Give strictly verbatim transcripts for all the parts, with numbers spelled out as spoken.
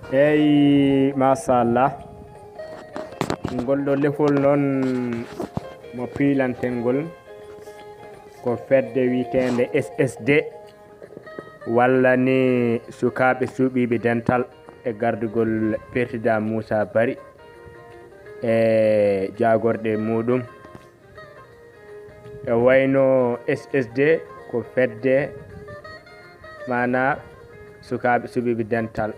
Eyi, machallah. Ngol ɗo lefol noon mo piilanten ngol ko fedde wiyeteende S S D, walla ni sukaaɓe suuɓiiɓe dental e gardugol Pertida Moussa Bari e jaagorɗe muɗum. E wayno S S D ko fedde, maanaa sukaaɓe suuɓiiɓe dental.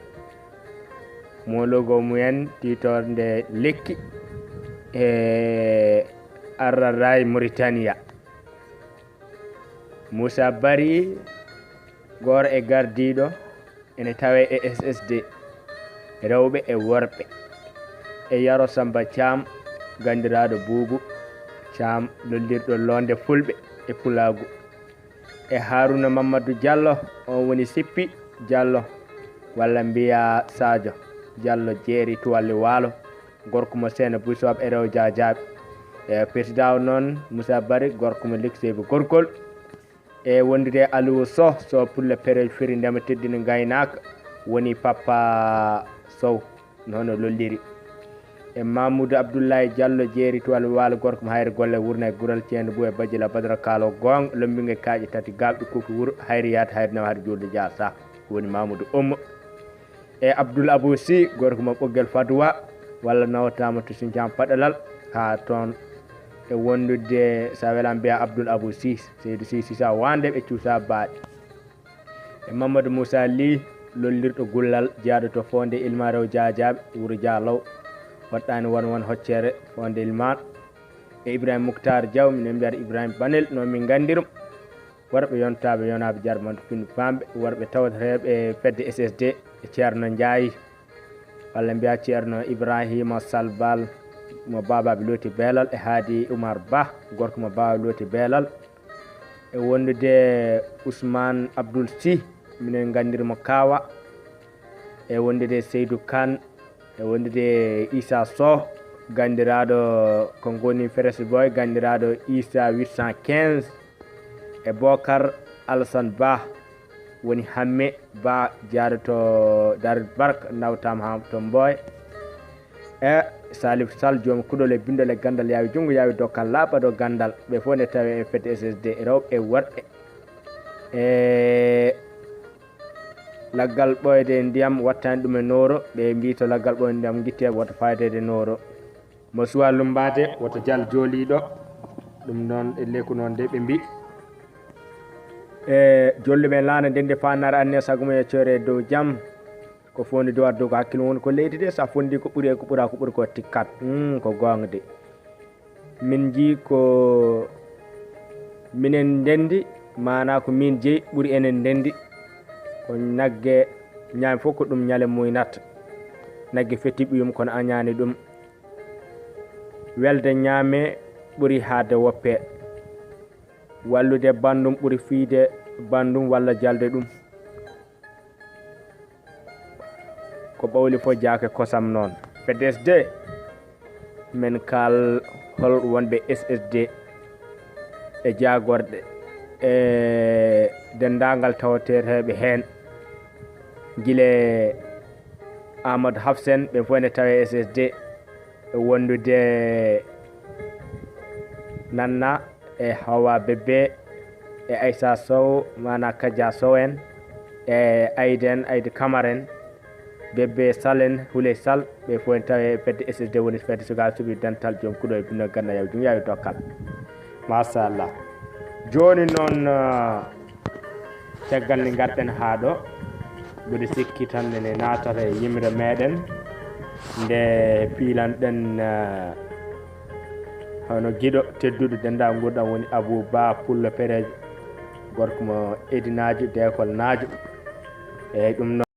Mo logo mumen tiitornde lekki e Arraray Mauritania. Moussa Bari, goor e gardiiɗo, ene tawee e S S D, rewɓe e worɓe, e Yaro Samba Caam, ganndiraaɗo Buubu Caam, lollirɗo loonde Fulɓe e Pulaagu, e Haruna Mamadou Diallo, on woni Sippi Diallo, walla mbiyaa Sadio Diallo, jeeri Tuwalli Waalo, gorko mo Seena Buy Sooɓe e rewo Jaajaaɓe. E Pertida o noon, Moussa Bari, gorko mo Likseeɓe Gorgol. E wondude e Aliou Sow, Sow Pullo Perejo firi ndema teddina ngaynaaka, woni Papa Sow, no hono lolliri. E Mamoudou Abdoulaye Diallo jeeri Tuwal Waalo, gorko mo Hayre Golle, wurna e Gural Ceerno Bou e Bajila Badara Kaalo Goonga, lombinge kaaƴe tati, gaaɓɗi kuufi wuro, Hayre yaata, Hayre nawa, Hayre juulde jaa sah, woni Mamoudou Ommo. E Abdoul Abou Sy, gorko mo Ɓoggel Fadoua, walla nawataama to Sinthiang Paɗalal, haa toon e wondude, so a welaan mbiyaa Abdoul Abou Sy, Seydou Sy, Sisa Wande ɓe cuusa baaɗi. E Mamadou Moussa Ly, lollirɗo gullal, jeyaaɗo to Fondé Ilman rewo Jaajaaɓe, wuro Diallo, waɗɗaani won won hoccere Fondé Ilman. E Ibrahima Mouctar Diaw, minen mbiyata Ibrahima Banel, noon min nganndi ɗum. Worɓe yontaaɓe, yonaaɓe, jarmanɓe, finɓe, faamɓe, worɓe tawtoreeɓe e fedde S S D, e Ceerno Njaay, walla mbiyaa Ceerno Ibrahima Sall Baal, mo Baabaaɓe Looti Beelal, e Haadi Umar Bah, gorko mo Baabaaɓe Looti Beelal, e wondude Ousmane Abdoul Sy, minen nganndiri mo Kaawa, e wondude Seydou Kane, e wondude Issa Sow, ganndiraaɗo ko ngoni Fresh Boy, ganndiraaɗo Issa huit cent quinze, e Bokar Alassane Ba, woni Hamme Ba, jaaɗo to Darou Barka, nawtaama haa to Mboye. E Salif Sall, joom kuɗol e binndol e ganndal, yaawi junngo, yaawi dokkal, laaɓa ɗo ganndal. Ɓe fof ne tawee e fedde S S D, rewɓe e worɓe. E laggal ɓooyde ndiyam wattaani ɗum e nooro, ɓe mbii to laggal ɓooyde ndiyam ngittee, woto faadeede nooro. Mo suwaa lummbaade, woto jal jooliiɗo. Ɗum noon e leeku noon de ɓe mbii. E jolluɓe laana ndenndi faannaare anniya sago mum e coyre e dow jam. Ko fowni duwat dow ko hakkil woni ko leydi de, so a fonndii ko ɓuri e ko ɓuraa ko ɓuri ko tikkat. Hmm, ko goonga de. Min njii ko minen ndenndi, maanaa ko min jeyi ɓuri enen ndenndi. Ko nagge ñaami fof ko ɗum ñale muynata. Nagge fetti ɓiyum kono a ñaani ɗum. Welde ñaame ɓuri haade woppe. Wallude banndum ɓuri fiyde banndum walla jalde ɗum. Ko ɓawli fof jaake kosam noon. Fedde S D, men kaal hol wonɓe S S D e jaagorɗe e denndaangal tawateeteeɓe heen. Gila Amadou Hafsen, ɓe fof ene tawee S S D, e wondude Nanna, e Hawa Bébé, e Aissa Sow, maanaa Kadia Sow en, e Aïda en, Aïda Camara en, Bébé Sall en, Houley Sall, ɓe fof en tawee e fedde S S D, woni fedde sukaaɓe suuɓiiɓe dental, joom kuɗo e binndol ganndal, yaawi junngo, yaawi dokkal. Machallah. Jooni noon, ah, caggal nde ngarɗen haa ɗo, mboɗo sikki tan ene naatata e yimre meeɗen, nde piilanɗen, ah, hono giɗo tedduɗo denndaangal nguurndam woni Abou Ba Pullo Perejo, gorko mo Edinaajo, Deekolnaajo. Eeyi, ɗum noon.